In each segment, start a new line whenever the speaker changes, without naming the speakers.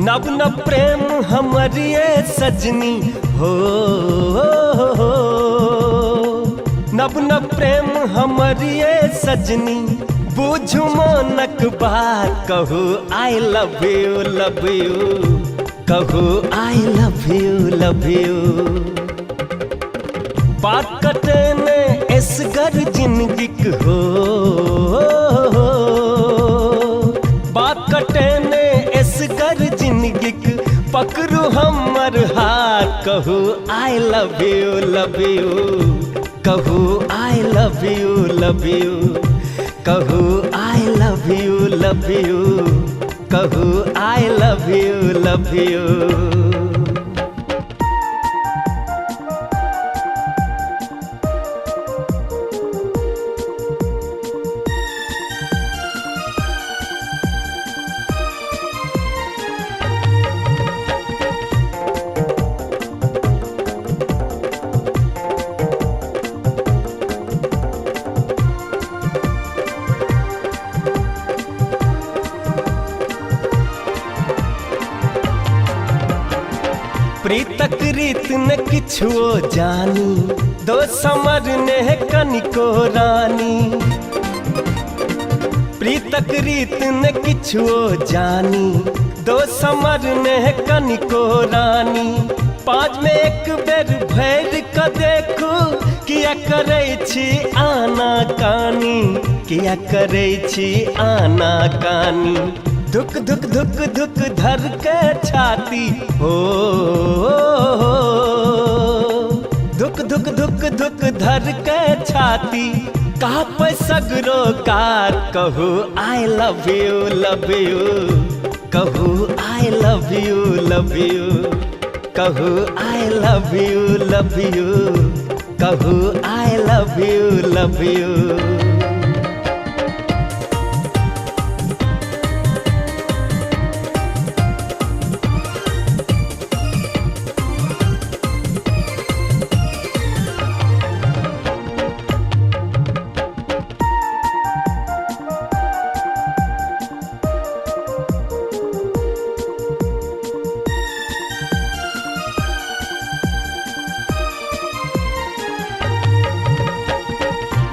नव नव प्रेम हमर ये सजनी हो, नव नव प्रेम हमर ये सजनी, बुझू मोनक बात कहू I love you love you, कहू I love you love you. बात कटने एसगर जिंदगीक हो, बात कटने एसगर जिंदगीक, पकड़ू हमर हाथ कहू I love you love you, कहू I love you love you, कहू I love you love you, कहू I love you love you. प्रीतक रीत न किछुओ जानी, दो समर ने कनिको रानी। प्रीतक रीत न किछुओ जानी, दो समर ने कनिको रानी। पाँच में एक बेर भरि क देखू, किया करै छी आना कानी, किया करै छी आना कानी। धुक धुक धुक धुक धर के छाती हो, धुक धुक धुक धुक धर के छाती, काँपै सगरो कार कहू I love you love you, कहू I love you love you, कहू I love you love you, कहू I love you love you.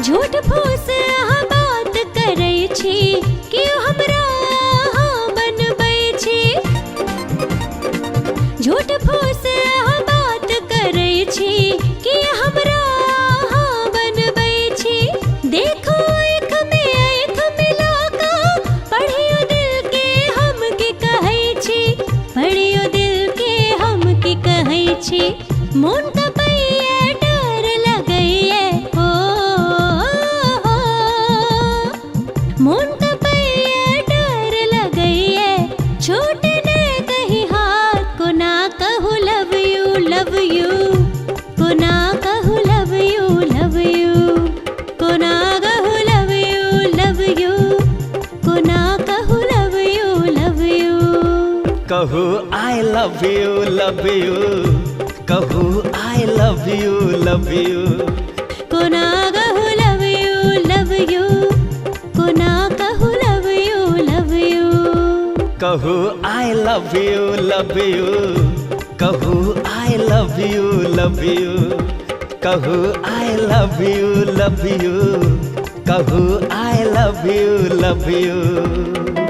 झूठ फूस अहाँ बात करै छी, क्यों हमरा अहाँ बनबै छी। झूठ फूस अहाँ बात करै छी, कि हमरा अहाँ बनबै छी। देखो आँख में आँख मिला कऽ, पढ़ियो दिल के हम की कहै छी, पढ़ियो दिल के हम की कहै छी। मोन कपैया डर लगैया हो, मोन कपैया डर लगैया, छोट ने कही हाथ, कोना कहू लव you love you, कोना कहू लव you love you, कोना कहू लव you love you, कोना कहू लव you love you.
कहू I love you love you, कहू I love you love you,
कोना कहू लव you love you, कोना कहू लव you love you.
कहू I love you love you, कहू I love you love you, कहू I love you love you, कहू I love you love you.